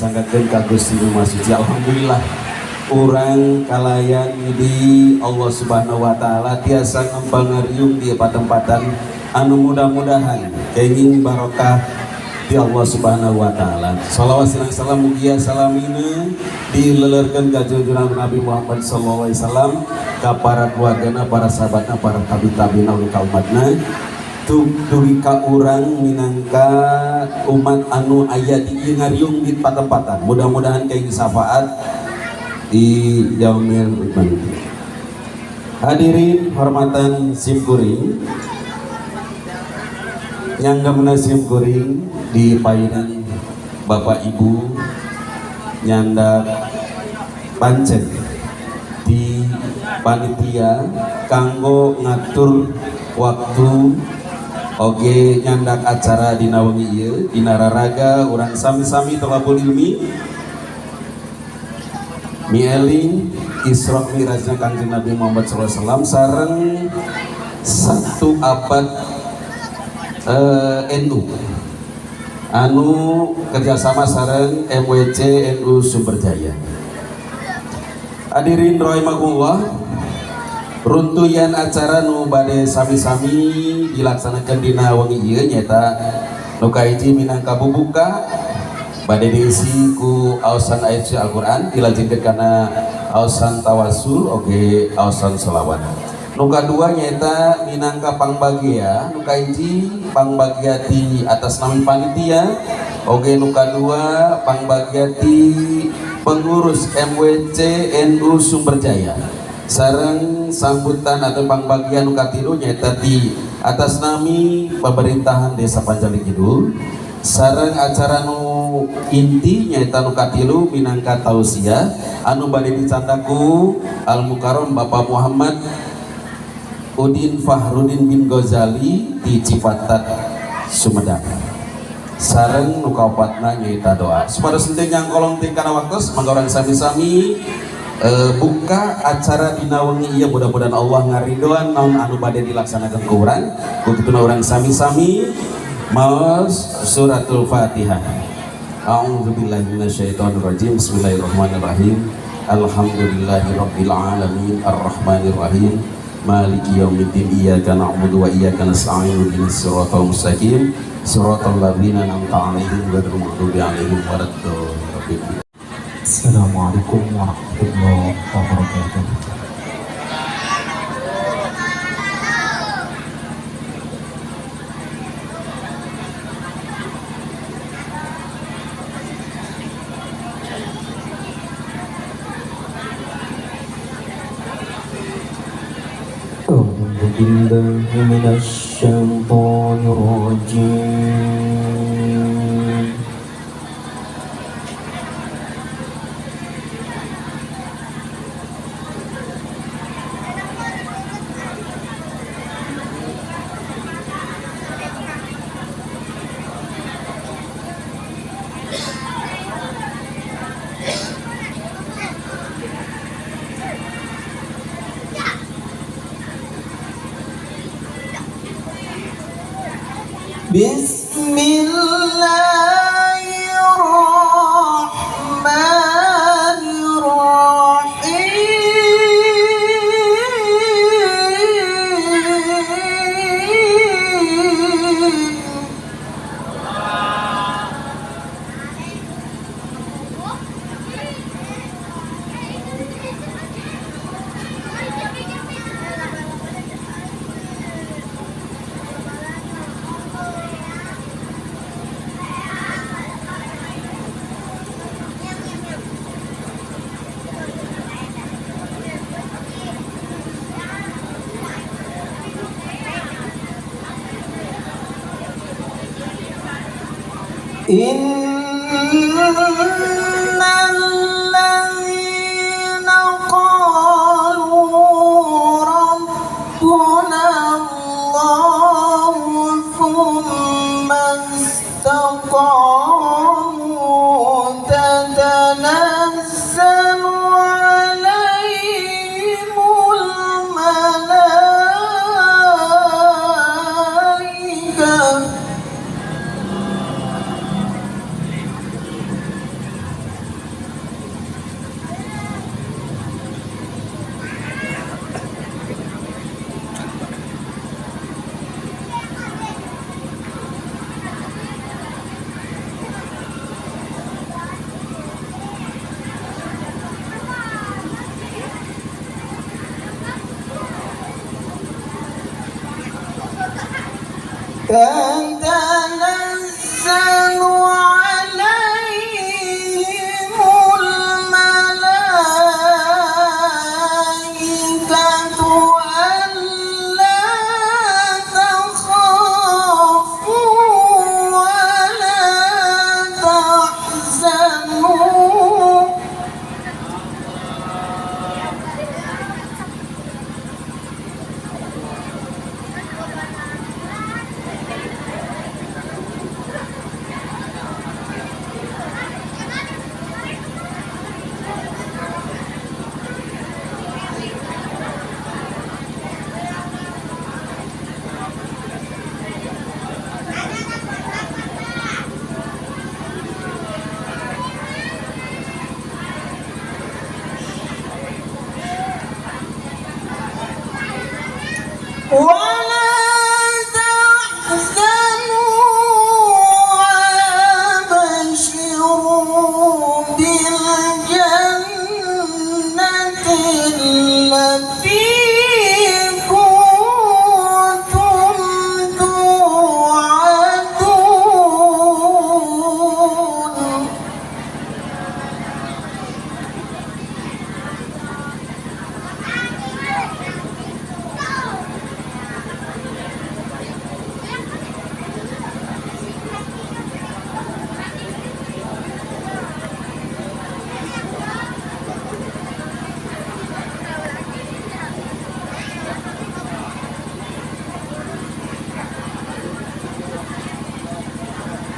sanggakeun ka Gusti Nu Maha Suci. Alhamdulillah urang kalayan di Allah Subhanahu wa taala tiasa ngempal ngariung di patempatan anu mudah-mudahan kenging barokah di Allah Subhanahu wa taala. Shalawat silang salam mugia salamina dileleurkeun ka junjungan Nabi Muhammad sallallahu alaihi wasallam ka para keluargana, para sahabatna, para tabi-tabiina ugi ka umatna. Dugi ka urang minangka umat anu aya di ieu ngariung di patempatan. Mudah-mudahan kenging syafaat di yaumil qiyamah. Hadirin hormatan simkuring, nyanggemna simkuring di payunan Bapak Ibu nyandak pancen di panitia kanggo ngatur waktu oge nyandak acara dina wengi ieu dina raraga urang sami-sami tolabul ilmi mieling Isra Mi'rajna Kangjeng Nabi Muhammad sallallahu alaihi wasallam sareng satu abad NU anu kerjasama sareng MWC NU Sumberjaya. Hadirin rahimakumullah, runtuyan acara nu bade sami-sami dilaksanakan dina wengi ieu nyaeta nu kahiji minangka bubuka bade diisi ku aosan ayat suci Al-Qur'an dilajengkeun kana aosan tawasul oge aosan selawat. Nu kadua nyaeta minangka pangbagia, nu kahiji pangbagia ti atas nami panitia oge nu kadua pangbagia ti pengurus MWC NU Sumberjaya. Sareng sambutan atau pangbagian nu katilu nyaeta ti atas nami pemerintahan Desa Panjaling Kidul. Sareng acara nu inti nyaeta nu katilu minangka tausiah anu bade dicandaku Al Mukarram Bapak Muhammad Udin Fahrudin bin Ghazali di Cipatat Sumedang. Sareng nu kaopatna nyaeta doa. Supados henteu nyangkolong teuing kana waktos, mangga urang sami-sami buka acara dina wengi ieu, mudah-mudahan Allah ngaridoan naon anu bade dilaksanakan ku urang. Ku kituna urang sami-sami maos suratul Fatihah. A'udzubillahi minasyaitonirrajim. Bismillahirrahmanirrahim. Alhamdulillahirabbil alamin arrahmanirrahim. Maliki yaumiddin. Iyyaka na'budu wa iyyaka nasta'in. Ihdinas siratal mustaqim. Siratal ladzina an'amta 'alaihim ghairil maghdubi 'alaihim waladdallin. Assalamualaikum warahmatullahi wabarakatuh. أعوذ بالله من الشيطان الرجيم. بسم الله الرحمن الرحيم. إن الذين قالوا ربنا الله ثم استقاموا تتنزل عليهم الملائكة. تتنزل عليهم الملائكة ألا تخافوا ولا تحزنوا. ولا تحزنوا وأبشروا بالجنة التي كنتم توعدون.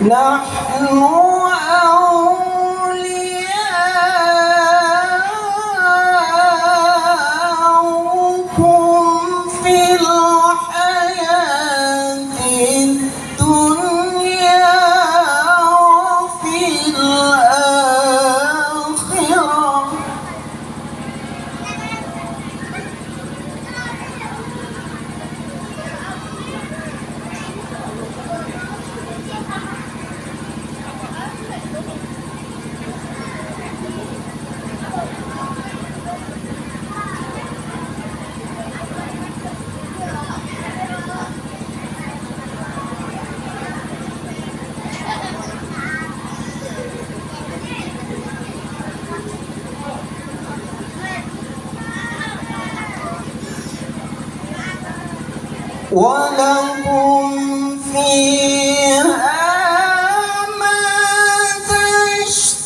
نحن أولياؤكم في الحياة الدنيا وفي الآخرة. ولكم فيها ما تشتهي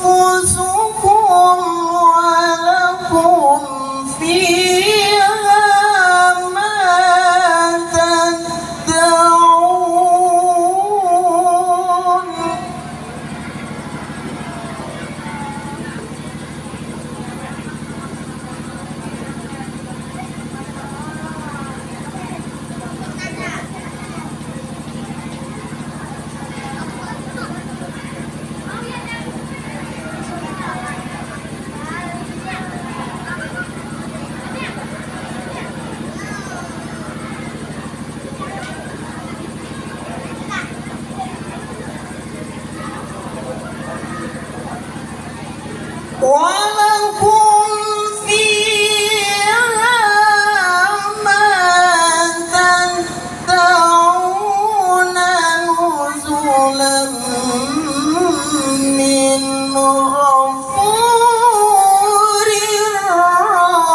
أنفسكم ولكم فيها ما تدعون. ولكم فيها ما تدعون نزلا من غفور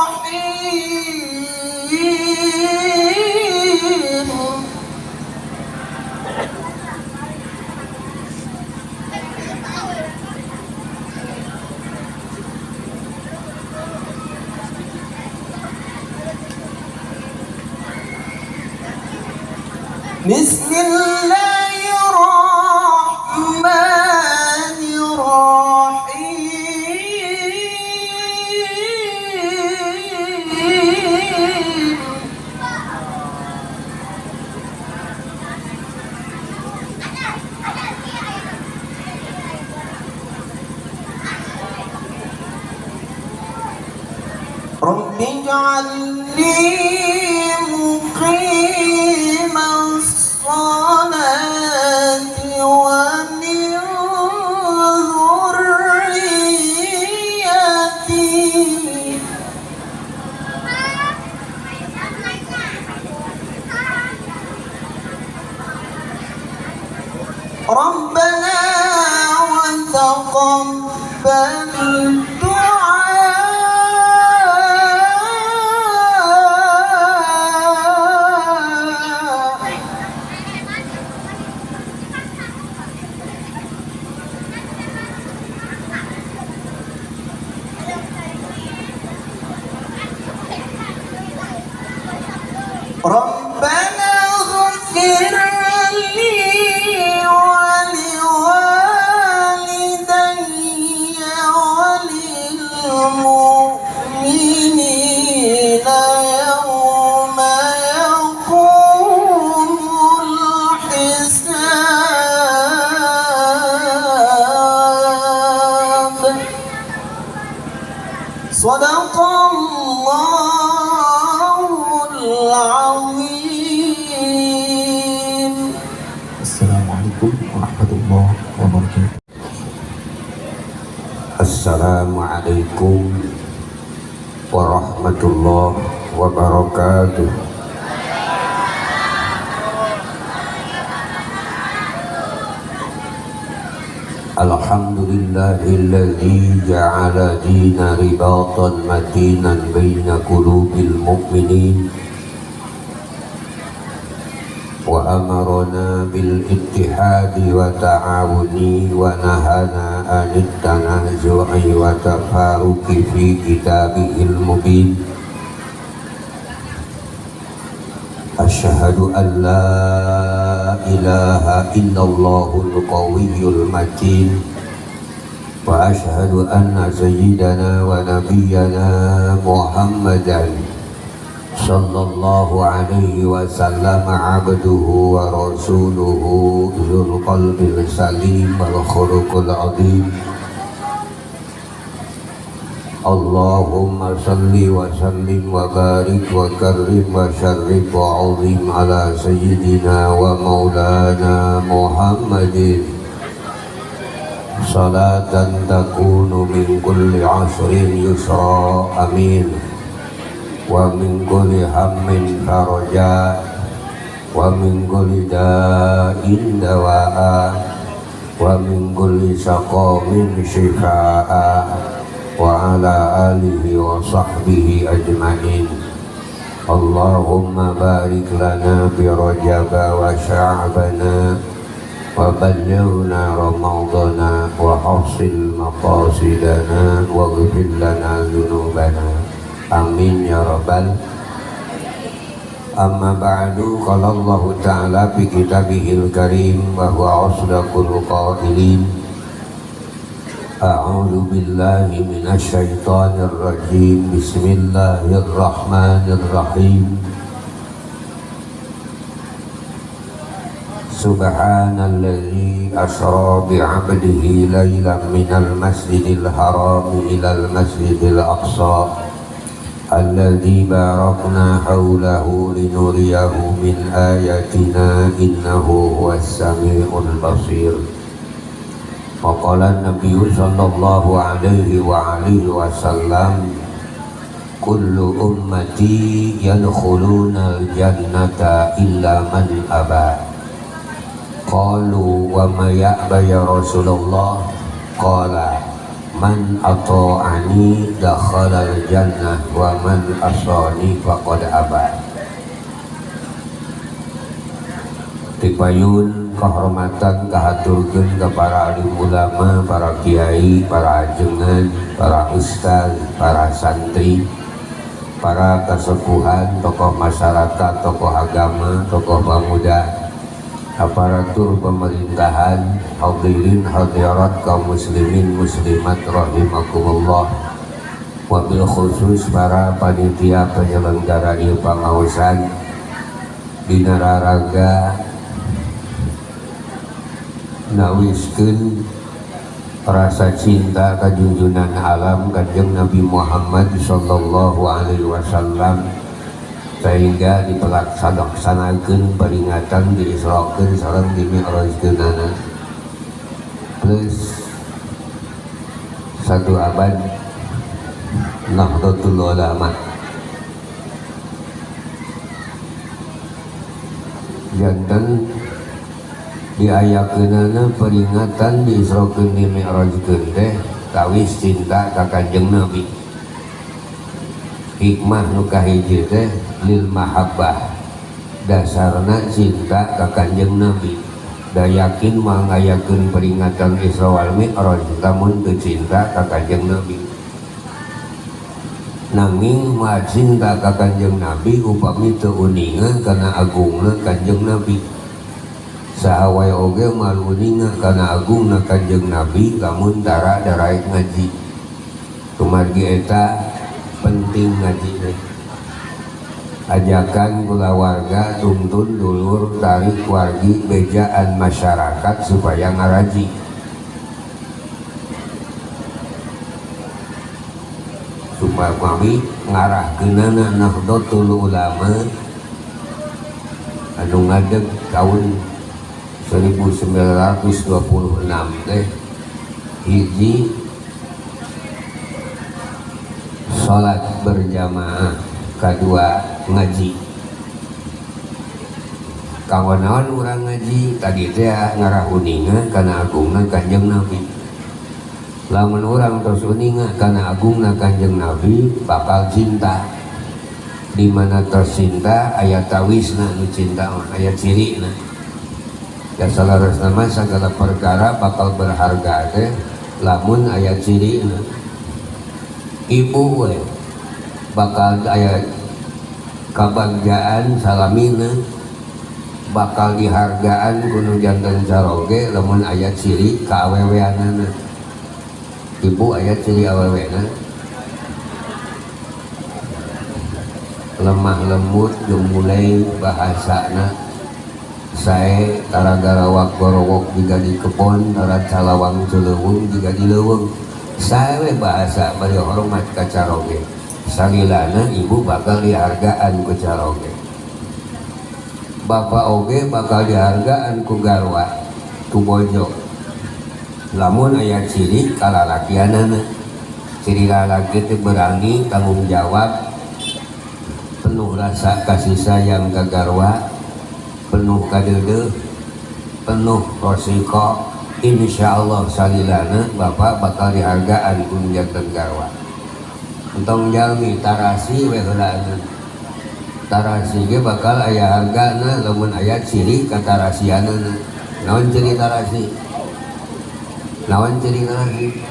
رحيم. بسم الله الرحمن الرحيم. رب اجعلني مقيم الصلاة ومن ذريتي. ربنا وتقبل دعاء. ربنا اغفر لي ولوالدي وللمؤمنين يوم يقوم الحساب. صدق الله العظيم. السلام عليكم ورحمة الله وبركاته. Assalamualaikum warahmatullahi wabarakatuh. Alhamdulillahilladzi ja'ala dina ribatan matinan baina qulubil mu'minin wa amarna bil ittihadi wa ta'awuni wa nahana anit tanazu'i wa tafaruqi fi kitabihil mubin. Asyhadu an la ilaha illallahul qawiyyul matin wa asyhadu anna sayyidana wa nabiyyana Muhammadan sallallahu alaihi wasallam abduhu wa rasuluhu dzul qalbil salim wal khuluqul azim. Allahumma salli wa sallim wa barik wa karrim wa syarrif wa azim ala sayyidina wa maulana Muhammadin salatan takunu min kulli asrin yusra, amin, wa min kulli hammin faraja wa min kulli da'in dawa'a wa min kulli saqamin shifa'a wa ala alihi wa sahbihi ajma'in. Allahumma barik lana fi Rajab wa Sya'bana wa ballighna Ramadana wa hasil maqasidana wa ghfir lana dhunubana. Amin ya rabbal. Amma ba'du, qala Allah ta'ala fi kitabihil karim wa huwa asdaqul qailin. A'udzu billahi minasy syaithanir rajim. Bismillahirrahmanirrahim. Subhanalladzi asra bi'abdihi lailan minal masjidil haram ilal masjidil aqsa alladzi barakna hawlahu linuriyahu min ayatina innahu huwas samiul basir. Waqala Nabi sallallahu alaihi wa alihi wasallam, kullu ummati yadkhuluna al-jannata illa man aba. Qalu wa ma ya'ba ya Rasulullah? Qala man ata'ani dakhala al-jannah wa man asani faqad aba. Tipayun kehormatan kahaturkeun ka para alim ulama, para kiai, para ajengan, para ustaz, para santri, para kesepuhan, tokoh masyarakat, tokoh agama, tokoh pemuda, aparatur pemerintahan, hadirin hadirat kaum muslimin muslimat rahimakumullah, wabil khusus para panitia penyelenggara ieu pangaosan dina raraga nawiskeun rasa cinta ka junjunan alam Kanjeng Nabi Muhammad sallallahu alaihi wasallam, sehingga dipelaksanakeun peringatan diisrakeun sareng dimi'rajkeunana plus 1 abad Nahdlatul Ulama. Janten Diayakeunana peringatan diisrokeun di Mi'rajkeun teh tawis cinta ka Kanjeng Nabi. Hikmah nu kahiji teh lil mahabbah, dasarna cinta ka Kanjeng Nabi. Da yakin mah ngayakeun peringatan Isra wal Mi'raj lamun teu cinta ka Kanjeng Nabi. Nanging mah cinta ka Kanjeng Nabi upami teu uninga kana agungna Kanjeng Nabi. Saha wae oge moal uninga kana agungna Kanjeng Nabi lamun tara daraek ngaji. Kumargi eta penting ngaji teh. Ajakan kulawarga tuntun dulur tarik wargi bejaan masyarakat supaya ngaraji. Supaya kami ngarahkeunana Nahdlatul Ulama anu ngadeg tahun 1926 teh hiji salat berjamaah, kadua ngaji. Kanggo naon urang ngaji tadi teh ngarah uninga kana agungna Kanjeng Nabi. Lamun urang tos uninga kana agungna Kanjeng Nabi bakal cinta. Di mana tos cinta aya tawisna nu cinta mah aya cirina. Ya salaresna mah sagala perkara bakal berharga teh lamun aya cirina. Ibu we bakal aya kabagjaan salamina, bakal dihargaan kuno janten caroge lamun aya ciri kaaweweanana. Ibu aya ciri awewena lemah lembut gemulai bahasana sae tara garawak gorowok jiga di kebon tara calawang celewung jiga di leuweung sae we bahasa bari hormat ka caroge. Salilana ibu bakal dihargaan ku caroge, bapak oge bakal dihargaan ku garwa ku bojo lamun aya ciri kalalakianana. Ciri lalaki teh berani tanggung jawab, penuh rasa kasih sayang ka garwa, penuh kadeudeuh, penuh rosiko. Insyaallah salilana bapak bakal dihargaan ku janten garwa. Entong jalmi tarasi we heulaana. Tarasi ge bakal aya hargana lamun aya ciri katarasianana. Naon ciri tarasi? Naon ciri tarasi?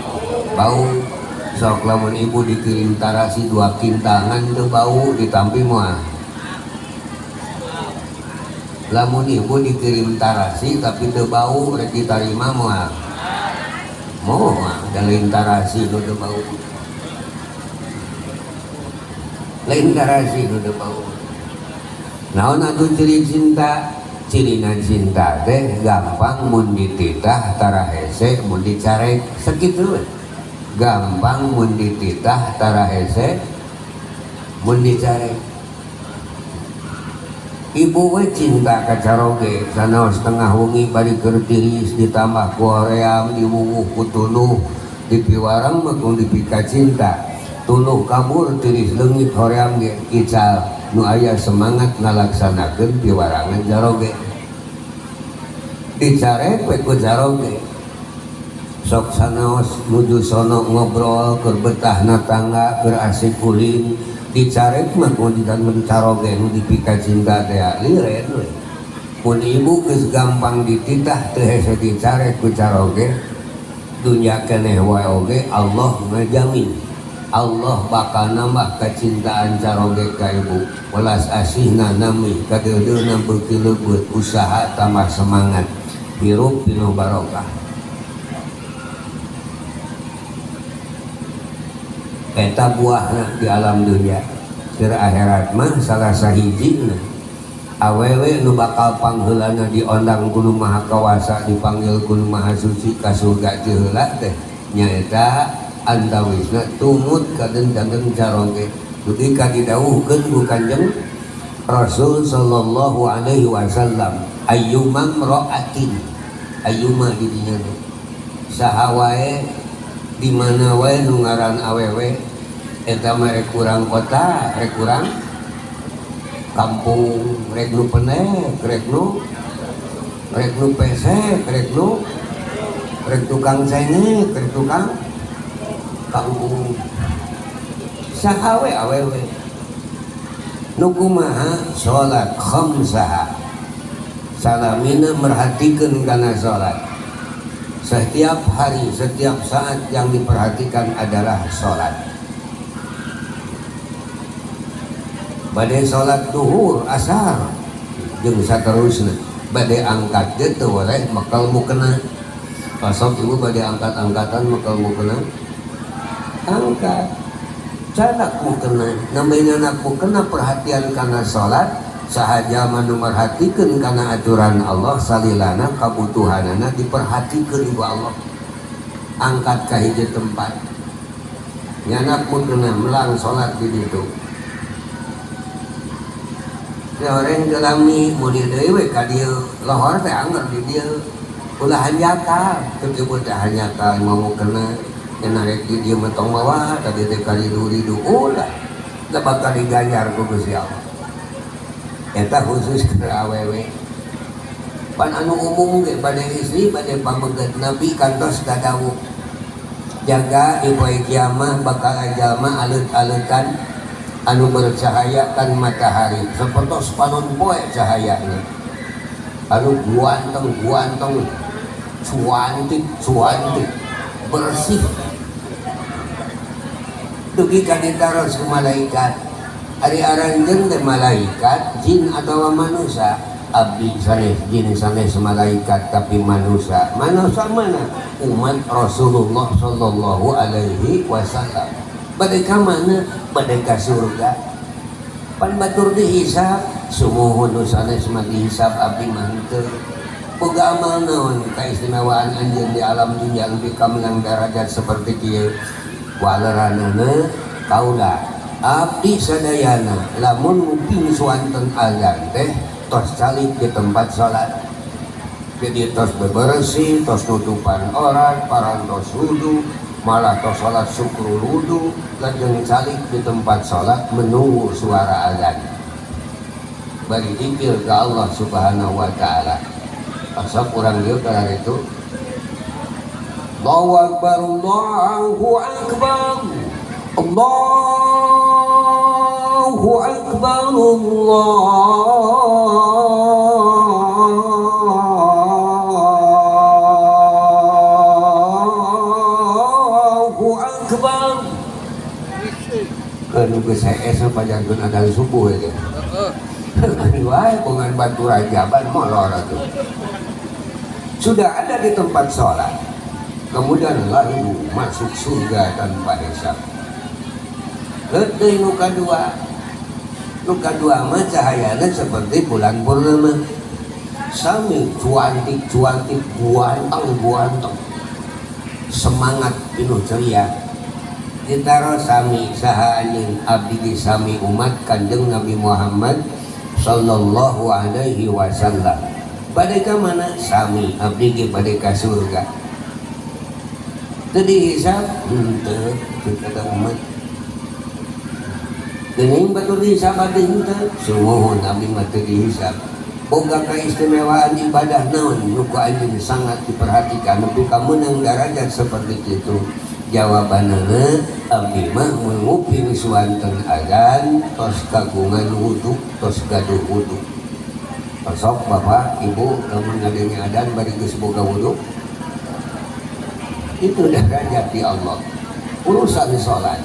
Bau. Sok lamun ibu dikirim tarasi 2 kintangan teu bau ditampi moal. Lamun ibu dikirim tarasi tapi teu bau rek ditarima moal. Moal da lain tarasi nu teu bau. Lain tarasi nu teu bau. Naon atuh ciri cinta? Cirina cinta teh gampang mun dititah tara hese mun dicarek sakitu we. Gampang mun dititah tara hese mun dicarek. Ibu we cinta ka caroge sanaos tengah wengi bari keur tiris ditambah ku hoream diwuwuh ku tuluh dipiwarang mah kudu dipika cinta. Tuluh kabur tiris leungit hoream ge ical nu aya semangat ngalaksanakeun piwarangan caroge. Dicarek we ku caroge. Sok sanaos nuju sono ngobrol keur betahna tangga keur asik ulin dicarek mah kudu ditanmen caroge nu dipika cinta teh liren we. Mun ibu geus gampang dititah teu hese dicarek ku caroge dunya keneh wae oge Allah ngajamin Allah bakal nambah kecintaan caroge ka ibu. Welas asihna nami kadeudeuna beuki leubeut usaha tambah semangat hirup pinuh barokah. Eta buahna di alam dunia. Keur akhirat mah salah sahijina awewe nu bakal pangheulana diondang ku Nu Maha Kawasa dipanggil ku Nu Maha Suci ka surga ti heula teh nyaeta antawisna tumut ka janten caroge dugi ka didawuhkeun ku Kanjeng Rasul sallallahu alaihi wasallam ayyuma ra'atin ayyuma di dinya teh saha wae di mana wae nu ngaran awewe eta mah rek kurang kota rek kurang kampung rek nu penek rek nu Rek nu pesek, rek nu rek tukang cengek, rek tukang kangkung, saha we awewe. Nu kumaha salat khamsaha, salamina merhatikeun kana salat. Setiap hari, setiap saat yang diperhatikan adalah salat. Bade salat duhur, asar jeung saterusna, bade angkat ge teu weleh mekel mukena. Pasok ibu bade angkat-angkatan mekel mukena, angkat canak mukena, namanya anak mukena perhatian kana salat. Sahaja manu merhatikeun kana aturan Allah, salilana kabutuhanana diperhatikeun ku Allah. Angkat ka hiji tempat, nyanak mukena melang salat di ditu. Orang gelami mudi deui we ka dieu, lohor teh angger di dieu, ulah hanjakal. Teu ibu teh hanjakal mau kena nya rek di dieu mah tong mawa tadi teh karidu-ridu, ulah da bakal diganjar ku Gusti Allah. Eta khusus keur awewe. Pan anu umum ge bade istri bade pameget, Nabi kantos kadawuh jaga di poe kiamah bakal jalma alut-alutan anu bercahaya kan matahari, sapertos panon poe cahayana, anu guanteng-guanteng, cuantik-cuantik, bersih, dugi ka ditaros ku malaikat, ari aranjeun teh malaikat, jin atawa manusia? Abdi sanes jin sanes malaikat, tapi manusia. Manusia mana? Umat Rasulullah sallallahu alaihi wasallam. Bade ka mana? Bade ka surga. Pan batur dihisab. Sumuhun, nu sanes mah dihisab, abdi mah henteu. Boga amal naon kaistimewaan anjeun di alam dunia nepi ka menang darajat seperti kieu? Waleranana, kaula abdi sadayana lamun nguping suanten azan teh tos calik di tempat salat. Jadi tos bebersih, tos nutupan orang, parantos wudu, malah tos salat syukur wudu, lajeng calik di tempat salat menunggu suara azan. Bari dikir ke Allah Subhanahu wa taala. Asap urang dieu kana itu. Allahu akbar, Allahu akbar. Allahu akbar, Allahu akbar. Keun geus hees pajarkeun adzan subuh ya. Heeh. Wae bongan batu rajaban molor atuh. Sudah ada di tempat sholat, kemudian lalu masuk surga tanpa hisab. Deui nu kadua, nu kadua mah cahayana seperti bulan purnama, sami cuantik-cuantik, guanteng-guanteng, semangat penuh ceria. Ditaro sami, saha anjeun? Abdi sami umat Kanjeng Nabi Muhammad sallallahu alaihi wasallam. Bade ka mana? Sami, abdi ge bade ka surga. Teu dihisab? Henteu, kata umat. Geuning batur dihisab, abdi henteu. Sumuhun, abdi mah teu dihisab. Boga keistimewaan ibadah naon nu ku anjeun sangat diperhatikan nepi ka meunang darajat seperti itu? Jawabanana, abdi mah mun nguping suanten azan tos kagungan wudu, tos gaduh wudu. Sok bapak ibu lamun ngadenge adan bari geus boga wudu, itu derajat di Allah urusan salat.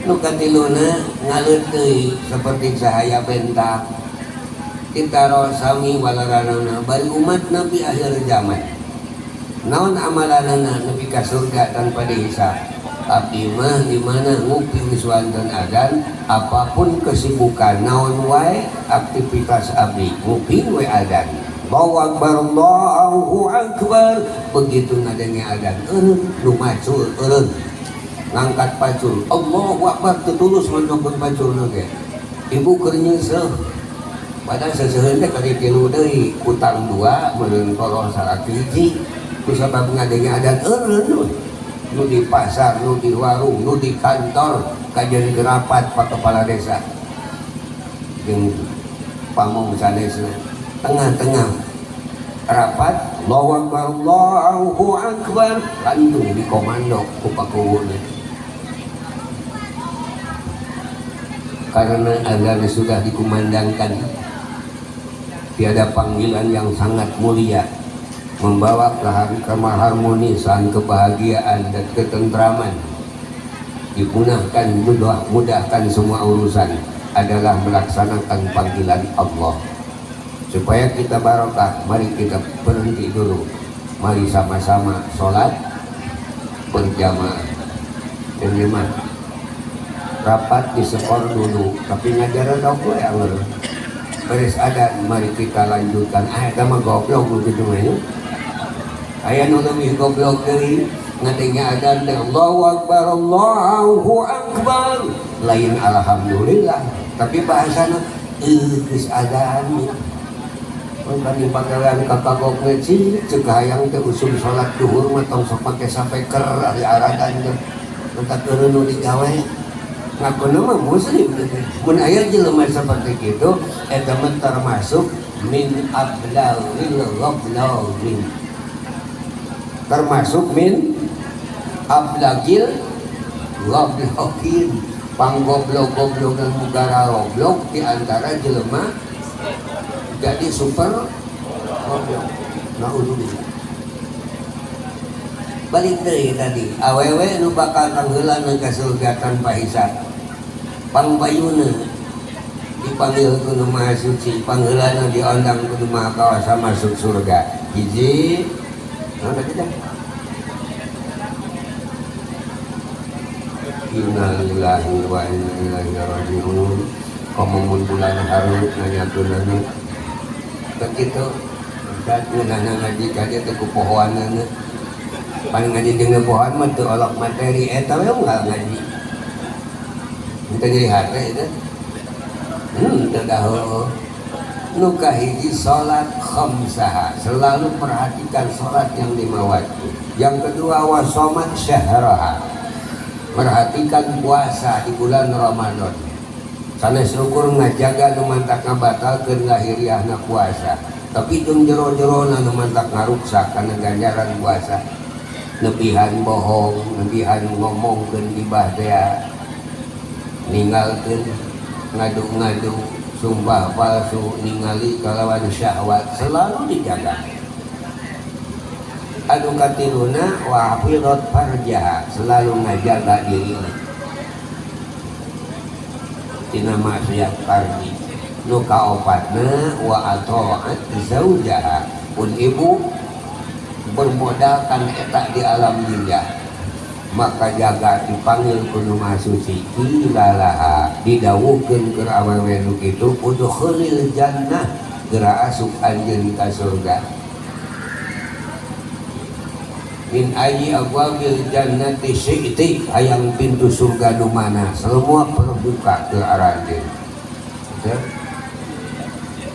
Nu katiluna ngaleut deui seperti cahaya bentang. Ditaro sami walaranana, bari umat Nabi akhir zaman, naon amalanana nepi ka surga tanpa dihisab? Abdi mah di mana nguping suanten azan, apapun kesibukan naon wae aktivitas abdi, nguping we azan. Allahu akbar, Allahu akbar. Begitu ngadenge azan, eureun nu macul, eureun ngangkat pacul, Allahu akbar, tetulus mondongkeun pacul ge. Ibu keur nyeuseuh, padahal seseuheun teh kali tilu deui, kutang dua meureun tolong salah hiji. Ku sabab ngadenge azan eureun, nu di pasar, nu di warung, nu di kantor, kajian rapat Pak Kepala Desa jeung Pamong sanesna tengah-tengah rapat Allahu Akbar, Allahu Akbar, langsung dikomando ku pakuwuna. Karena azan sudah dikumandangkan, tiada panggilan yang sangat mulia membawa keharmonisan, kebahagiaan dan ketentraman, dipunahkan, mudahkan semua urusan adalah melaksanakan panggilan Allah. Supaya kita barokah, mari kita berhenti dulu, mari sama-sama sholat berjamaah. Ini mah rapat di sekor dulu, tapi ngajaran aku ya beres ada, mari kita lanjutkan. Ah, eta mah goblok begitu mah ya. Aya nu leuwih goblok deui, ngadenge adzan teh Allahu Akbar, Allahu Akbar, lain alhamdulillah, tapi bahasana geus adzan. Mun bari pagawean ka kagok ngeci, ceuk hayang teh usum salat duhur mah tong sok make sapeker ari aradan teh. Mata keureun nu digawe. Ngakuna mah muslim teh. Mun aya jelema seperti kitu, eta mah termasuk min ablawil ghablawin. Termasuk min ablagil ghablawin. Panggoblok-goblok dan mugara goblok di antara jelema jadi super goblok. Naudzubillah. Balik deui tadi, awewe nu bakal tanggelan ka surga tanpa hisab. Pangpayuna dipanggil ku Nu Maha Suci, pangheulana diondang ku Nu Maha Kawasa masuk surga. Hiji, naon tadi teh? Innalillahi wa inna ilaihi raji'un. Komo mun bulan hareup nanyakeunana. Begitu, dan ngeunahna ngaji ka dieu teh ku pohoanana. Pan ngaji jeung pohoan mah teu olok materi eta we unggal ngaji. Teu nyeri hate eta. Teu daheueuh. Nu kahiji salat khamsaha, selalu perhatikan salat yang 5 waktu. Yang kedua wasomat syahraha, perhatikan puasa di bulan Ramadan. Sanes ukur ngajaga nu mantak ngabatalkeun lahiriahna puasa, tapi jeung jero-jerona nu mantak ngaruksak kana ganjaran puasa. Nebihan bohong, nebihan ngomongkeun gibah teh, ninggalkeun ngadu-ngadu, sumpah palsu, ningali kalawan syahwat, selalu dijaga. Anu katiluna wa hafizat farjaha, selalu ngajaga dirina tina maksiat farji. Nu kaopatna wa ata'at zaujaha, pun ibu bermodalkan eta di alam dunia, maka jaga dipanggil ku Nu Maha Suci, qilalaha didawuhkeun keur awewe nu kitu, udkhulil jannah, geura asup anjeun ka surga. Min ayyi abwabil jannati syi'ti, hayang pintu surga nu mana, semua terbuka ke aranjeun.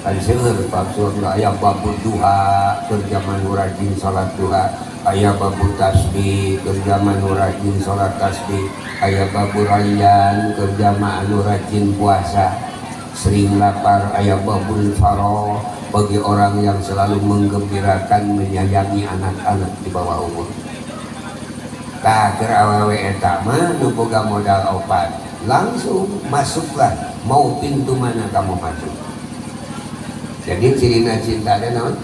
Kan seueur bab surga, aya babul duha keur zaman nu rajin salat duha, aya babul tasbih keur zaman nu rajin salat tasbih, aya babul rayyan keur zaman nu rajin puasa sering lapar, aya babul farah bagi orang yang selalu menggembirakan, menyayangi anak-anak di bawah umur. Tah keur awewe eta mah nu boga modal opat, langsung masuklah, mau pintu mana kamu masuk. Jadi cirina cinta ada naon?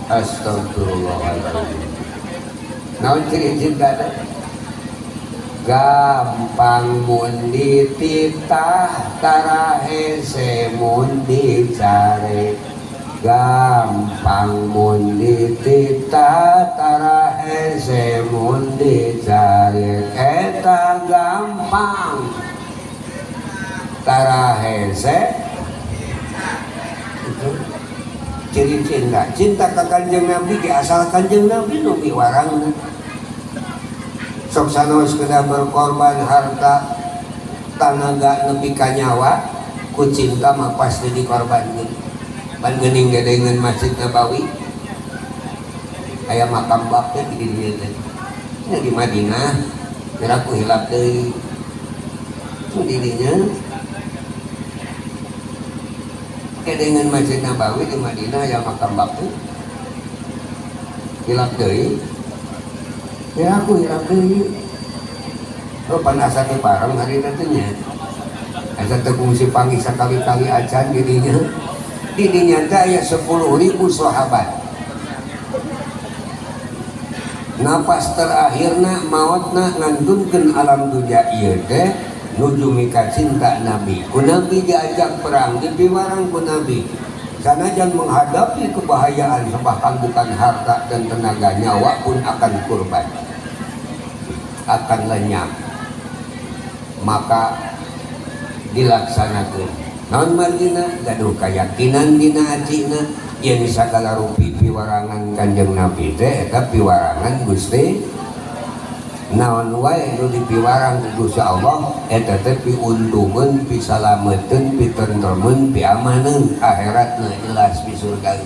Astagfirullahaladzim. Naon ciri cinta ada? Gampang mun dititah, tara hese mun dicare. Gampang mun dititah, tara hese mun dicare. Eta gampang tara hese. Itu ciri cinta. Cinta ka Kanjeng Nabi ge asal Kanjeng Nabi nu miwarangna. Sok sanaos kedah berkorban harta, tanaga nepi ka nyawa, ku cinta mah pasti dikorbankeun. Pan geuning gedengeun Masjid Nabawi aya makam bak teh di dieu teh. Nya di Madinah, geura ku hilap deui. Dirinya dengan Masjid Nabawi di Madinah yang makam Baqi hilap deui ya aku hilap deui. Oh, panasa teh bareng hari teh nya asa teu kungsi panggih sakali-kali acan didinya. Didinya teh aya 10.000 sahabat napas terakhirna maotna ngantunkeun alam dunya ieu teh nuju mika cinta Nabi. Ku Nabi diajak perang, dipiwarang ku Nabi. Sanajan menghadapi kebahayaan, bahkan bukan harta dan tenaga, nyawa pun akan kurban, akan lenyap. Maka dilaksanakan. Naon margina gaduh keyakinan dina atina yen sagala rupi piwarangan Kanjeng Nabi teh eta piwarangan Gusti. Naon wae nu dipiwarang ku Gusti Allah eta teh piuntungeun, pisalameteun, pitentremeun, piamaneun, akhiratna jelas di surga.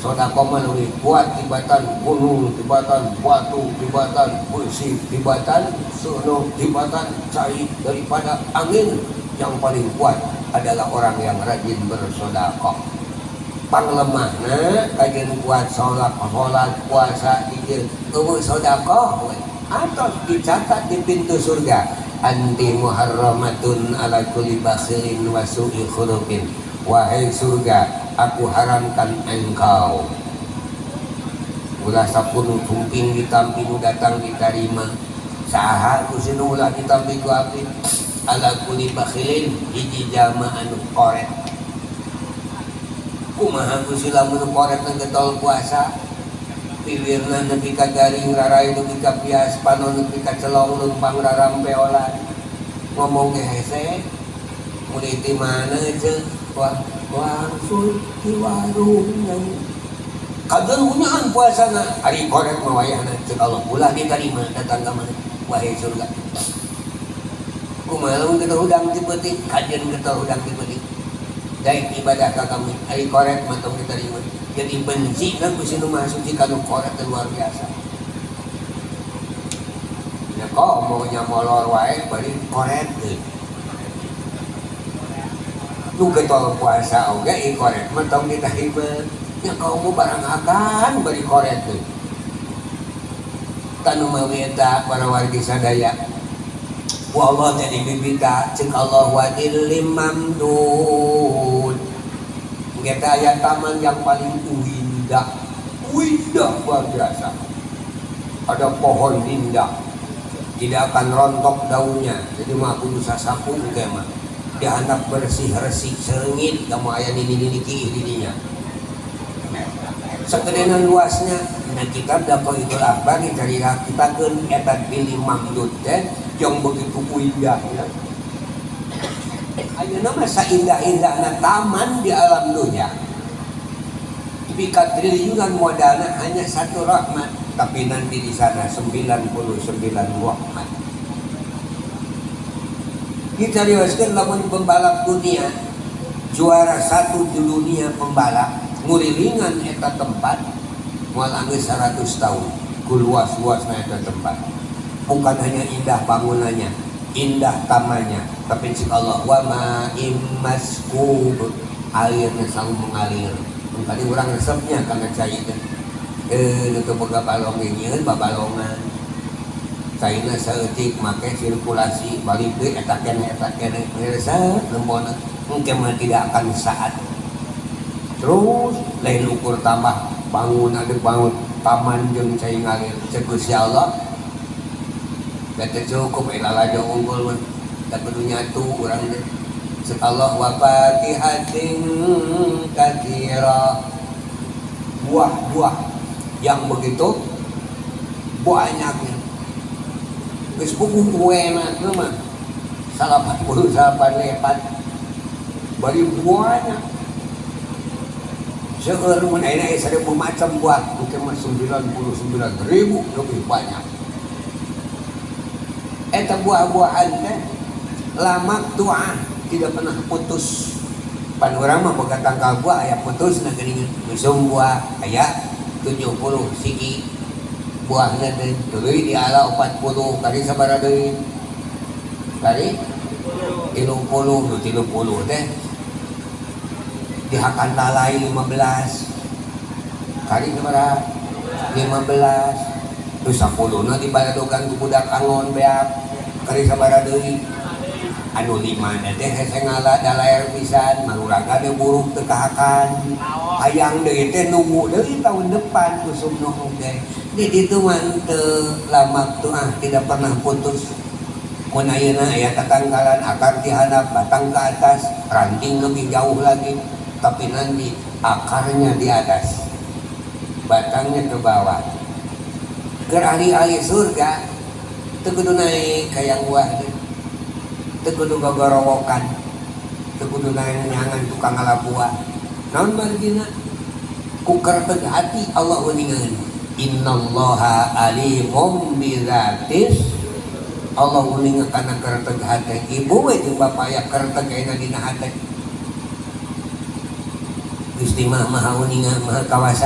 Sedekah mah leuwih kuat tibatan gunung, tibatan batu, tibatan besi, tibatan sono, tibatan cai daripada angin. Yang paling kuat adalah orang yang rajin bersedekah. Panglemahna kajian kuat sholat, sholat puasa zikir, eueuh sedekah we. Atos dicatat di pintu surga anti muharramatun ala kulli bakhilin wa su'i khuluqin. Wahai surga, aku haramkan engkau. Ulah sapuluh tumping ditampi nu datang ditarima. Saha ku sinu ulah ditampi ku abdi? Ala kulli bakhilin hiji jalma anu koret. Kumaha ku si lamun koret na getol puasa? Piwirna nepi ka garing, rarai nepi ka pias, panon nepi ka celong, leumpang rarampeolan. Ngomong ge hese. Mulai di mana ceuk? Wah, wangsul di warung. Kagerunyaan puasana, ari koret mah wayahna ceuk Allah ulah diterima datang ka mana? Wahai surga. Kumaha lamun kita hudang ti peuting, kajeun kita hudang ti peuting. Daik ibadah ka kami, ari koret mah tong diterima. Jadi benci kan ku sinu Maha Suci kanu koret teh luar biasa. Ya kok mau nyamolor wae bari koret deui. Nu getol puasa oge i koret mah tong diterima. Nya kaum barang akan bari koret deui. Tanu mawi eta para wargi sadaya. Wa Allah jadi bibita ceuk Allah wa dhillim mamdud. Kita aya taman yang paling indah, indah luar biasa. Ada pohon indah, tidak akan rontok daunnya. Jadi mah kudu sasapu engke mah. Dihandap bersih resik seungit kamu aya nini-nini kiih didinya. Sakedenan luasnya. Nah kitab Daqaiqul Akhbar dicaritakeun eta dhillim mamdud teh yang begitu indahnya. Ayeuna mah saindah-indahna taman di alam dunia. Tapi triliunan modalna hanya satu rahmat, tapi nanti di sana 99 rahmat. Kita riwayatkan lamun pembalap dunia juara 1 di dunia pembalap ngurilingan eta tempat moal anggeus 100 tahun ku luas-luasna eta tempat. Bukan hanya indah bangunannya, indah tamannya, tapi cik Allah wa ma'im maskub, airnya selalu mengalir. Tadi orang resepnya karena cai teh. Nu teu boga balong ge nyieun babalongan. Caina saeutik make sirkulasi balik deui eta keneh eta keneh resep lembona. Engke mah tidak akan saat. Terus lain ukur tambah bangun ada bangun taman jeung cai ngalir cek Gusti Allah. Da teu cukup lalajo unggul mah. Da kudu nyatu urang teh. Cek Allah wa fakihatin katsira. Buah-buah yang begitu banyaknya. Geus buku enak mah. 88 lepat. Bari banyak. Seueur mun ayeuna aya 1000 macam buah, mungkin mah 99.000 lebih banyak. Eta buah-buahan teh lama tuah tidak pernah putus. Pan urang mah boga tangkal buah aya putus na geuningan. Musum buah aya 70 siki. Buahna teh tuluy diala 40 kali sabaraha deui? Kali 30, nu 30 teh dihakan lalai 15 kali sabaraha? 15. Terus 10 na dibaradogan ku budak angon beak kali sabaraha deui? Anu 5 na teh hese ngala dalaer pisan maruraga teh buruk teu kahakan hayang deui teh nunggu deui tahun depan usum nu oge. Di ditu mah teu lama tuh ah, tidak pernah putus. Mun ayeuna aya tatangkalan akar di handap batang ke atas, ranting lebih jauh lagi, tapi nanti akarnya di atas, batangnya ke bawah. Keur ahli-ahli surga teu kudu naik hayang buah teh, teu kudu gogorowokan, teu kudu naik tukang ngala buah. Naon margina? Ku kerteg hati Allah uningan. Innallaha alimum bizatis. Allah uninga kana kerteg hati. Ibu we jeung bapak aya kerteg ayeuna dina hati. Gusti mah maha uninga, maha kawasa.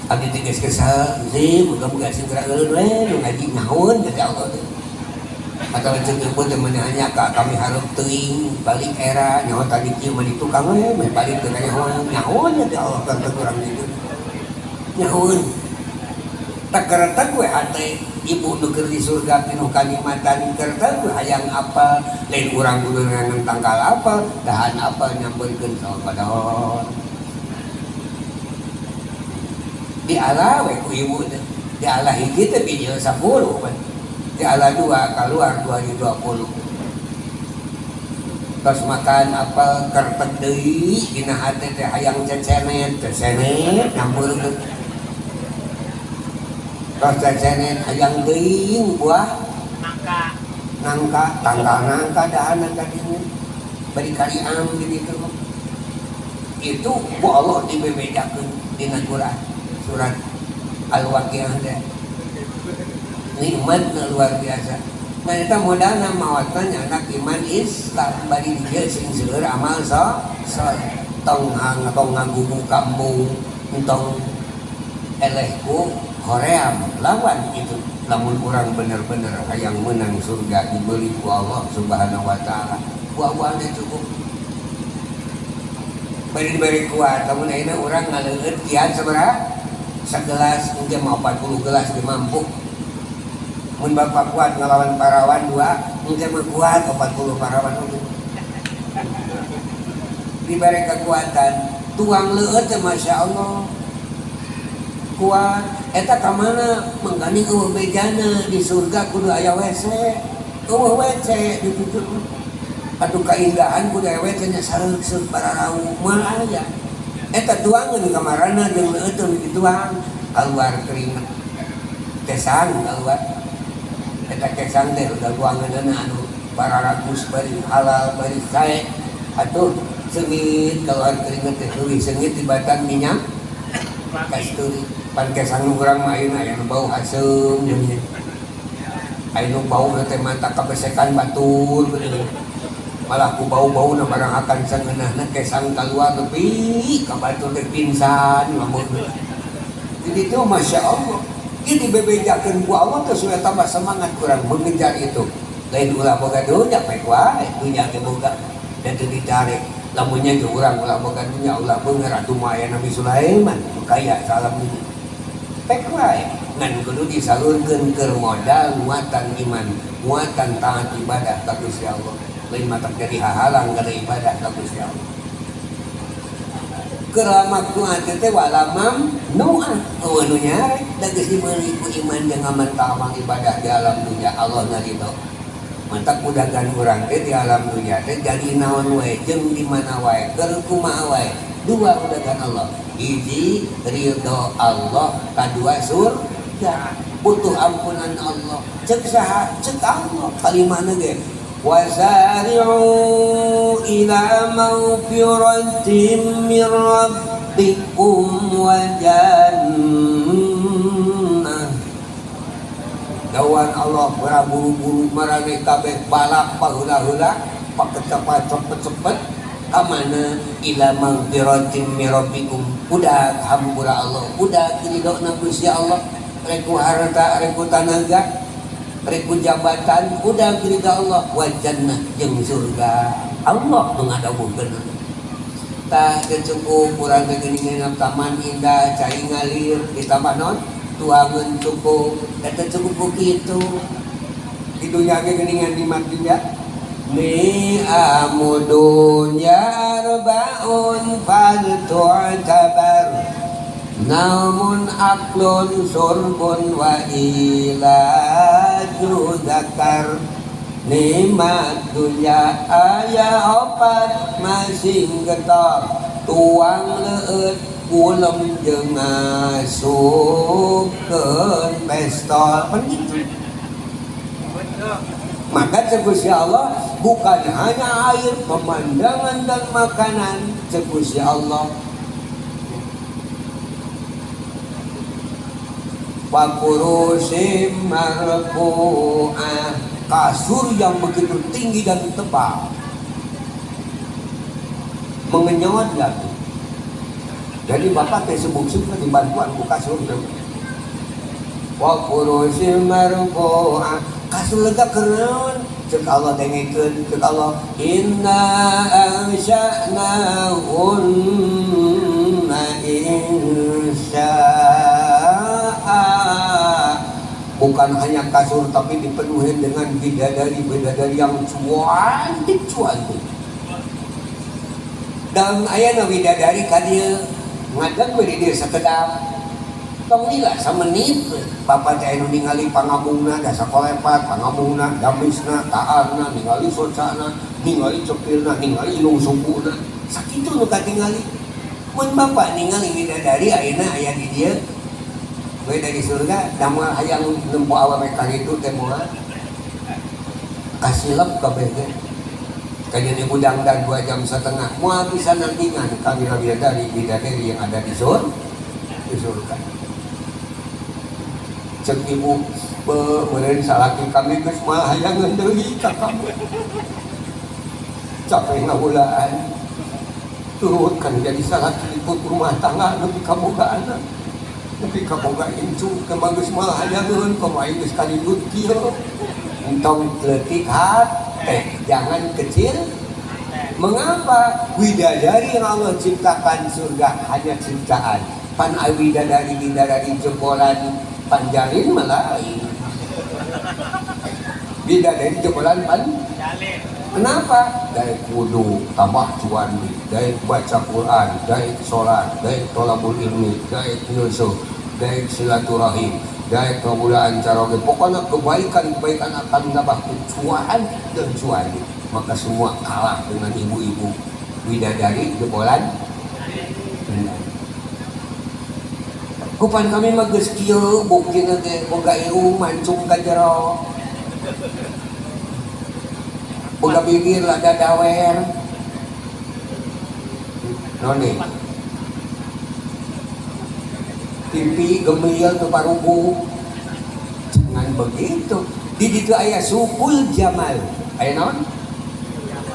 Abdi teh geus kesel, sih muga-muga segera eureun we nu ngaji nyahoeun ka Allah teh. Atau cek ibu teh menanya ka kami hareup teuing balik era nyaho tadi kieu mah di tukang we meh balik teh nyahoeun nyahoeun teh Allah kerteg urang ditu. Nyahoeun. Tak kerteg we hate ibu nu keur di surga pinuh kanikmatan, kerteg we hayang apal. Lain urang kudu neangan tangkal apel, dahan apel nyampeurkeun sapadahon. Diala we ku ibu teh. Diala hiji teh bijil 10 pan. Diala 2 keluar 2020. Tos makan apel kerteg deui dina hate teh hayang cecenet, cecenet nyampeurkeun. Tos cecenet hayang deui buah nangka. Nangka, tanggal nangka dahanan kadinya. Bari kaliam di ditu. Itu ku Allah dibebejakeun dina Quran surat Al-Waqiah teh. Nikmat luar biasa. Nah eta modalna mawatna nyanak iman Islam bari dieu sing seueur amal soleh. Tong tong ngagugu kampung, tong elehku hoream lawan itu. Lamun urang bener-bener hayang menang surga dibeli ku Allah Subhanahu wa taala. Buah-buahna cukup. Bari diberi kuat, lamun ayeuna urang ngaleueut kian sabaraha? Sagelas, mungkin mau 40 gelas dia mampu. Mun bapak kuat ngelawan parawan 2, mungkin mah kuat 40 parawan oge. Diberi kekuatan, tuang leueut teh Masya Allah. Kuat, eta ka mana? Mangkani eueuh bejana di surga kudu aya WC. Eueuh WC di ditu. Atuh kaindahan kudu aya WC nya sareuk-seuk bararau moal aya. Eta tuangeun kamarana jeung leueut teh dituang keluar keringet. Kesang keluar. Eta kesang teh udah buangeunana anu bararagus bari halal bari sae. Atuh seungit keluar keringet teh leuwih seungit tibatan minyak kasturi. Pan kesang nu urang mah ayeuna aya nu bau haseum jeung aya nu bau teh mata kabesekan batur geuning. Malah ku bau-bauna barang akan sangeunahna kesang kaluar nepi ka batur teh pingsan lamun. Jadi itu Masya Allah. Ini dibebejakeun ku Allah teh supaya tambah semangat kurang mengejar itu. Lain ulah boga dunya pek wae, dunya teh boga dan teu ditarik. Lamunnya ge urang ulah boga dunya, ulah beunghar atuh mah aya Nabi Sulaiman nu kaya salam dunya. Pek wae ngan kudu disalurkeun keur modal muatan iman, muatan taat ibadah ka Gusti Allah. Lain matak jadi hahalang kana ibadah ka Gusti Allah. Keramat tuat teh walamam nuah eueuh nu nyarek da geus dimeuli ku iman jeung amal amal ibadah di alam dunya Allah ngaridho. Mantak udagan urang teh di alam dunya teh jadi naon wae jeung di mana wae keur kumaha wae. Dua udagan Allah. Hiji ridho Allah, kadua surga. Butuh ampunan Allah. Cek saha? Cek Allah. Kalimahna ge wasari'u ila maghfiratin min rabbikum wa jannah. Dawan Allah beraburu-buru marane kabeh balap paheula-heula paketepat cepet-cepet ka mana ila maghfiratin min rabbikum. Udah hampura Allah, udah ridhona Gusti Allah. Rek ku harta, rek ku tanaga, rek ku jabatan, udah ridha Allah wa jannah jeung surga. Allah nu ngadawuhkeun. Tah teu cukup urang teh geuningan taman indah, cai ngalir, ditambah naon? Tuangeun cukup, da teu cukup ku kitu. Di dunya ge geuningan nikmat dunya. Ni'amu dunya arba'un fal tu'tabar. Naumun aklun surbun wa ilaju zakar. Nikmat dunya aya opat masing getor, tuang leueut kulem jeung ngasupkeun pestol. Kan gitu. Maka cek Gusti Allah bukan hanya air, pemandangan dan makanan, cek Gusti Allah. Wa furushim marfu'ah, kasur yang begitu tinggi dan tebal, mengenyot lagi. Jadi bapak teh sebuk-sebuk dibantuan ku kasur teh. Wa furushim marfu'ah, kasur lega keren. Cek Allah dengekeun, cek Allah inna ansha'nahunna insya'a. Bukan hanya kasur tapi dipenuhi dengan bidadari-bidadari yang cuantik-cuantik. Dalam ayana bidadari ka dieu ngadeg we di dieu sakedap. Tong lila samenit bapak teh anu ningali pangabungna da sakolepat, pangabungna, gamisna, taarna, ningali socana, ningali cepilna, ningali ilung sukuna. Sakitu nu katingali. Mun bapak ningali bidadari ayeuna aya di dieu we dari surga, da moal hayang nempo awewe ka ditu teh moal. Kasilep kabeh teh. Kayaknya udang dan 2 jam setengah moal bisa nandingan kami bidadari bidadari yang ada di di surga. Cek ibu meureun salaki kami geus moal hayangeun deui ka kamu. Capek ngahulaan. Turut kan jadi salaki ikut rumah tangga nepi ka boga anak. Nepi ka boga incu kemang geus moal hayangeun kumaha geus kalidut kieu. Entong leutik hate, jangan kecil. Mengapa? Widadari yang Allah ciptakan surga hanya ciptaan. Pan widadari widadari jebolan panjalin malah lain. Bidadari jebolan pan. Kenapa? Dari kudu tambah cuan, dari baca Quran, dari sholat, dari tolabul ilmi, dari nyusuh, dari silaturahim, dari kemuliaan caroge. Pokoknya kebaikan-kebaikan akan menambah kecuan dan cuan. Maka semua kalah dengan ibu-ibu bidadari jebolan. Kupan kami mah geus kieu buktina teh boga irung mancung ka jero. Boga bibir lada dawer. Noni. Pipi gemil teu parugu. Jangan begitu. Di ditu aya sukul jamal. Aya naon?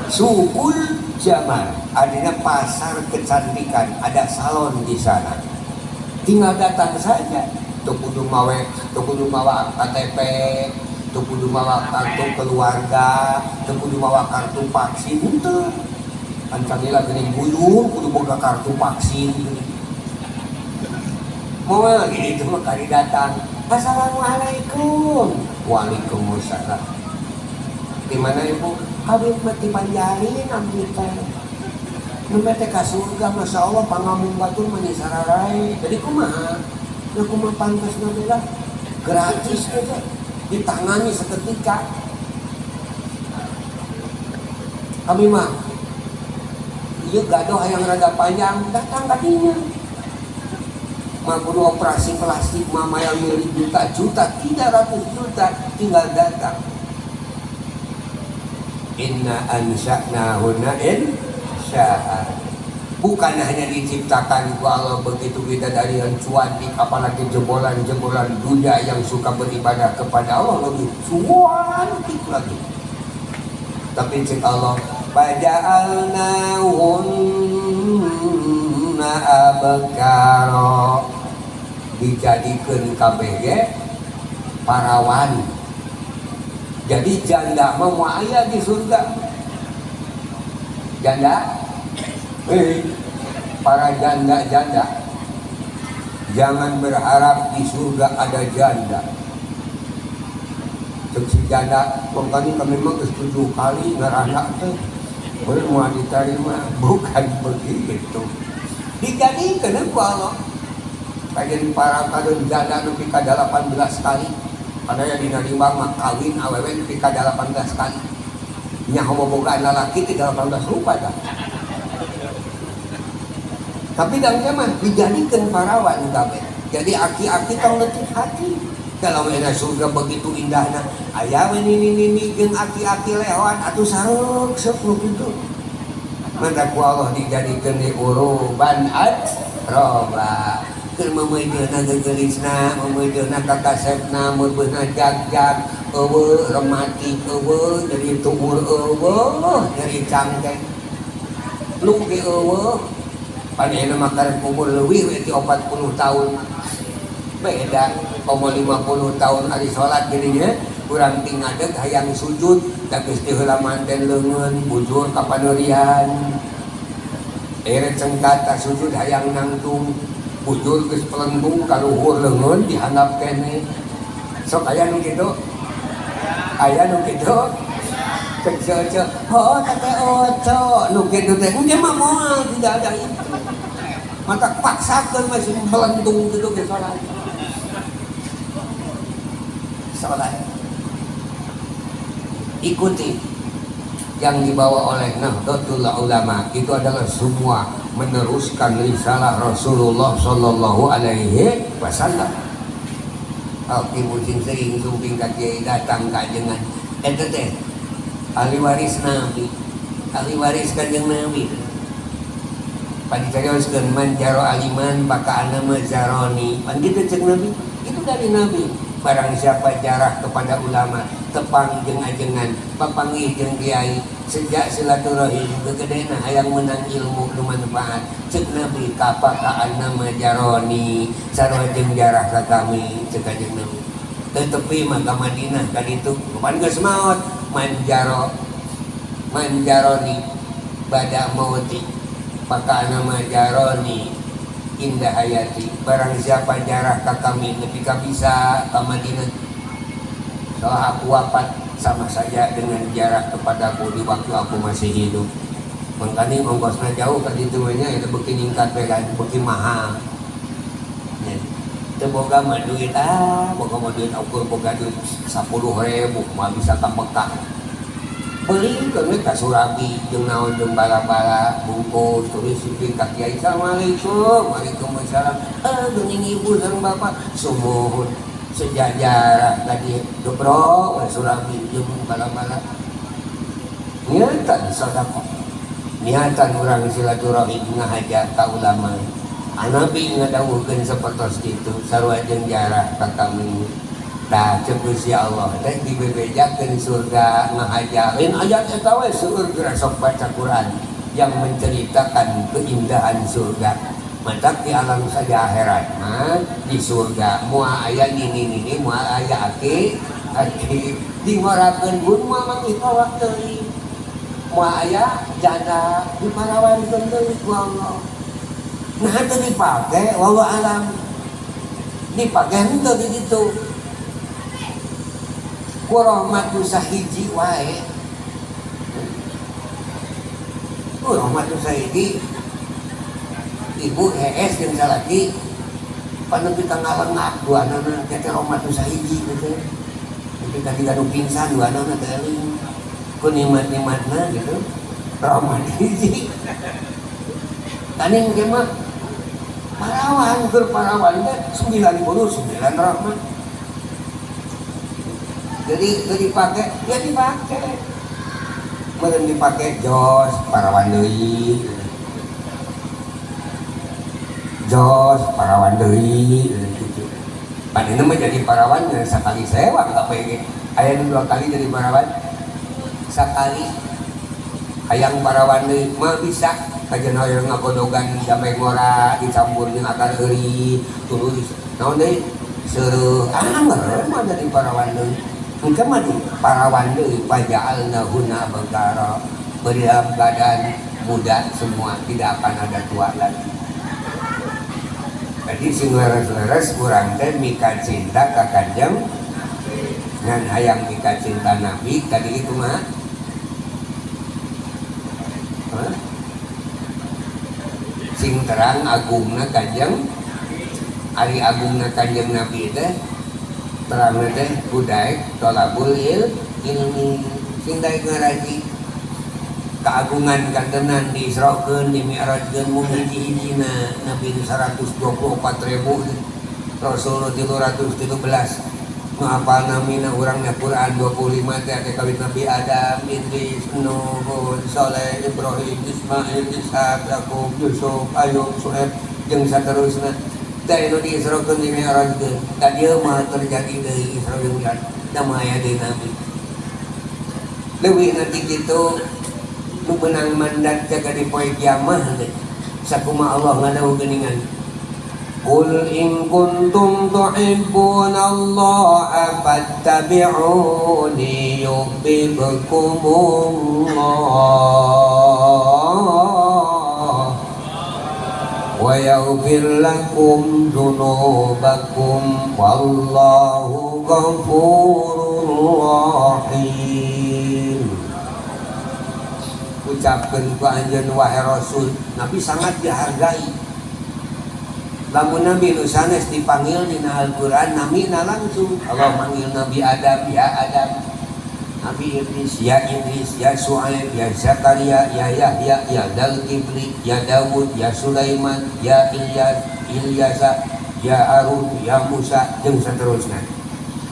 Sukul jamal. Artinya pasar kecantikan, ada salon di sana. Tinggal datang saja. Teu kudu mawe, teu kudu mawa KTP, teu kudu mawa kartu keluarga, teu kudu mawa kartu vaksin henteu. Kan camila geuning buyung kudu boga kartu vaksin. Moal gitu mah kali datang. Assalamualaikum. Waalaikumsalam. Di mana ibu? Habib mah ti Panjalin abdi teh. Nu teh ka surga Masya Allah pangamung batur mah sararai. Jadi kumaha? Ya kumaha pantasna teh lah. Gratis teh. Ditangani seketika. Kami mah ieu gadoh hayang rada panjang datang ka dinya. Mah kudu operasi plastik mah mayang milik juta-juta, 300 juta tinggal datang. Inna ansha'nahunna insya'a. Bukan hanya diciptakan ku Allah begitu bidadari yang cuantik, apalagi jebolan-jebolan dunia yang suka beribadah kepada Allah lebih cuantik lagi. Tapi cek Allah, faja'alnahunna abkara. Dijadikeun kabeh ge parawan. Jadi janda mah moal aya di surga. Janda? Para janda-janda, jangan berharap di surga ada janda. Cek si janda, kami kami mah geus 7 kali ngarana teh. Boleh mau diterima, bukan begitu. Dijadikeun ku Allah. Kajen para kadon janda nepi ka 18 kali. Ada yang dina rimbang mah kawin awewe nepi ka 18 kali. Nyaho bobogaan lalaki teh 18 rupa tah. Tapi dalam zaman dijadikan parawan kabeh. Jadi aki-aki tong letih hati. Kalau enak surga begitu indahna, aya we nini-nini jeung aki-aki lehoan atuh sareuk seuk nu kitu. Maka ku Allah dijadikeun di uruban atroba. Keur meumeujeuna geugeulisna, meumeujeuna kakasepna, meubeuna jag-jag, eueuh rematik eueuh, nyeri tuur eueuh, nyeri cangkeng. Lu ge eueuh. Pan ayeuna mah karek umur leuwih we ti 40 tahun. Beda komo 50 tahun ari salat jadinya urang ti ngadeg hayang sujud da geus teu heula manten leungeun bujur ka paneurian. Ere cengkat ta sujud hayang nangtung bujur geus pelenggung ka luhur leungeun dihandap keneh. Sok aya nu kitu? Aya nu kitu? Cek cek oh teh oco nu kitu teh engke mah moal tidak ada itu. Maka paksakeun masih melentung gitu ke salat. Salat. Ikuti yang dibawa oleh Nahdlatul Ulama itu adalah semua meneruskan risalah Rasulullah Shallallahu Alaihi Wasallam. Oke, musim sering sumping ka kiai datang ka ajengan. Eta teh ahli waris Nabi, ahli waris Kanjeng Nabi. Padicarioskeun man jaro aliman baka anama zaroni. Pan kitu ceuk Nabi, itu dari Nabi. Barang siapa jarah kepada ulama, tepang jeung ajengan, papanggih jeung kiai, sejak silaturahim gegedena hayang menang ilmu nu manfaat. Ceuk Nabi kapaka anama jaroni, sarua jeung jarah ka kami ceuk kanjeng Nabi. Teu tepi mah ka Madinah ka ditu, pan geus maot manjaro manjaroni bada mauti maka nama jaroni indah hayati. Barang siapa jarah ka kami nepi ka bisa ka Madinah setelah aku wafat sama saja dengan jarah kepadaku di waktu aku masih hidup. Makanya ongkosnya jauh ka ditu mah nya, itu beuki ningkat we kan, beuki mahal. Ya. Teu boga mah duit, ah, boga mah duit ukur boga duit 10.000 mah bisa ka Mekah. Beli keun ka Surabi jeung naon jeung bala-bala bungkus tulis suping ka kiai assalamualaikum waalaikumsalam. Geuning ibu sareng bapak sumuhun sejajar tadi gebrok we Surabi jeung bala-bala. Niatan sedekah. Niatan urang silaturahim ngahaja ka ulama. Nabi ngadawuhkeun sapertos kitu sarua jeung jarah ka kami. Tah ceuk Gusti Allah teh dibebejakeun surga ngahaja. Lain ayat eta we seueur geura sok baca Quran yang menceritakan keindahan surga. Matak di alam saja akhirat mah di surga moal aya nini-nini moal aya aki aki dimorakeun pun moal manggih kawak teuing. Moal aya janda diparawankeun deui ku Allah. Nah teu dipake wallahu alam. Dipake henteu di ditu. Ku rahmat nu sahiji wae. Ku rahmat nu sahiji ibu hees jeung salaki panepi ka ngalengak duanana teh teh rahmat nu sahiji gitu. Nepi ka diganu pingsan duanana teh eling. Ku nikmat-nikmatna gitu. Rahmat hiji. Tani engke mah parawan keur parawan teh 99 rahmat. Jadi itu dipakai, ya dipakai. Meureun dipakai jos parawan deui. Jos parawan deui gitu. Pan ini mah jadi parawan sakali sewa nggak pengen. Aya nu 2 kali jadi parawan. Sakali hayang parawan deui mah bisa. Kajian hoyong ngagodogan jambe ngora dicampur jeung akar euri tuluy Naon deui? Seureuh anger mah dari parawan deui. Engke mah di parawan deui faja'alnahunna abkara. Dalam keadaan muda semua, tidak akan ada tua lagi. Jadi sing leres-leres urang teh mika cinta ka Kanjeng ngan hayang mika cinta Nabi tadi itu mah. Hah? Sing terang agungna Kanjeng, ari agungna Kanjeng Nabi teh terangna teh budaek tolabul ilmi, sing daek ngaraji keagungan kantenan diisrokeun dimi'rajkeun mung hiji-hijina Nabi nu 124 ribu, Rasul nu 313 nu apal namina urangna Quran 25 teh ate kawit Nabi Adam, Idris, Nuh, Hud, Saleh, Ibrahim, Ismail, Ishak, Yakub, Yusuf, Ayub, Su'aib jeung saterusna teh nu diisrokeun dimi'rajkeun. Ka dieu mah terjadi deui Isra jeung Mi'raj da mah aya deui Nabi leuwih nanti kitu nu benang mandat jaga di poe kiamah teh sakumaha Allah ngadawuh geuningan. Qul in kuntum tuhibbunallaha fattabi'uni yuhibbukumullah wa yaghfir lakum dzunubakum wallahu ghafurur rahim. Ucapkeun ku anjeun wahai Rasul. Nabi sangat dihargai. Lamun Nabi nu sanes dipanggil dina Al-Qur'an namina langsung. Allah manggil Nabi Adam, ya Adam. Nabi Idris, ya Idris, ya Su'aib, ya Zakaria, ya Yahya, ya Dzulkifli, ya Dawud, ya Sulaiman, ya Ilyas, Ilyasa, ya Harun, ya Musa, jeung seterusnya.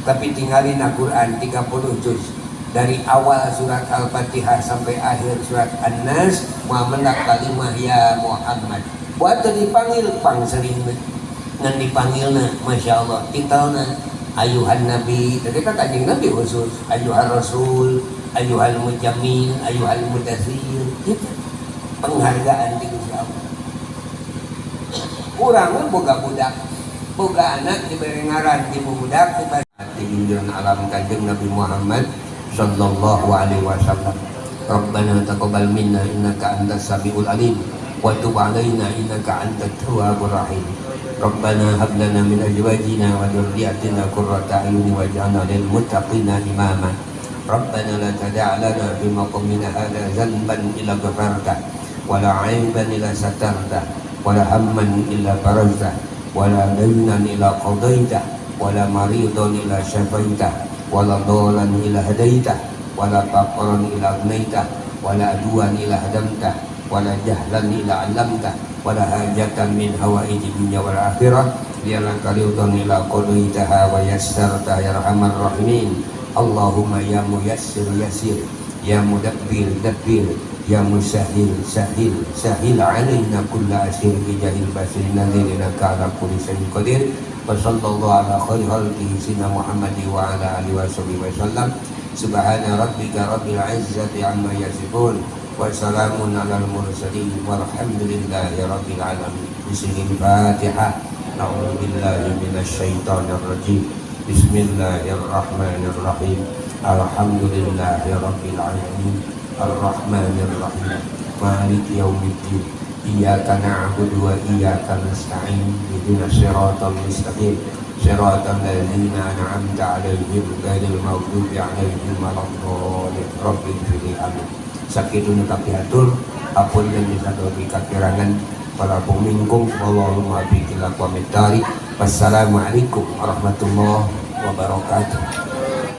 Tapi tinggalin Al-Quran 30 juz dari awal surat Al-Fatihah sampai akhir surat An-Nas muamalah kalimah ya Muhammad. Buat dipanggil pang sering ngan dipanggilna Masya Allah titelna ayuhan nabi. Tadi kan kanjeng Nabi khusus ayuhan rasul, ayuhal mujammil, ayuhal mudathir, gitu penghargaan di Gusti Allah. Urang boga budak, boga anak, diberi ngaran di budak di junjungan alam Kanjeng Nabi Muhammad sallallahu alaihi wasallam. Rabbana taqabbal minna innaka antas samiul alim wa tub alaina innaka antat tawwabur rahim. Rabbana hab lana min azwajina wa dhurriyyatina qurrata a'yun waj'alna lil muttaqina imama. Rabbana la tada' lana fi maqamina hadha dhanban illa ghafarta wa la 'aiban illa satarta wa la hamman illa farajta wa la daynan illa qadaita wa la maridan illa syafaita wa la dalan illa hadaita wa la faqran illa agnaita wa la aduan illa hadamta wa la jahlan illa 'allamta wa la hajatan min hawaiji dunya wal akhirah laka ridhan illa qadaitaha wa yassarta ya arhamar rahimin. Allahumma ya muyassir yassir, ya mudabbir dabbir, ya musahil sahil, sahil alaina kulla asir bi jahil basir nadhir innaka ala kulli syai'in qadir. Wa sallallahu ala khairi khalqihi sayyidina Muhammad wa ala alihi wa sahbihi wa sallam. Subhana rabbika rabbil izzati amma yasifun wa salamun alal mursalin walhamdulillahi rabbil alamin. Bismillahirrahmanirrahim. Na'udzu billahi minasyaitonir rajim. Bismillahirrahmanirrahim. Alhamdulillahi rabbil alamin. Arrahmanirrahim. Maliki yaumiddin. Iyyaka na'budu wa iyyaka nasta'in. Ihdinas siratal mustaqim. Siratal ladzina an'amta 'alaihim ghairil maghdubi 'alaihim waladdallin. Rabbighfirli amin. Sakitu nu kapihatur, ampun dan bisa kakirangan para minkum wallahu muwaffiq ila aqwamit thariq. Wassalamualaikum warahmatullahi wabarakatuh.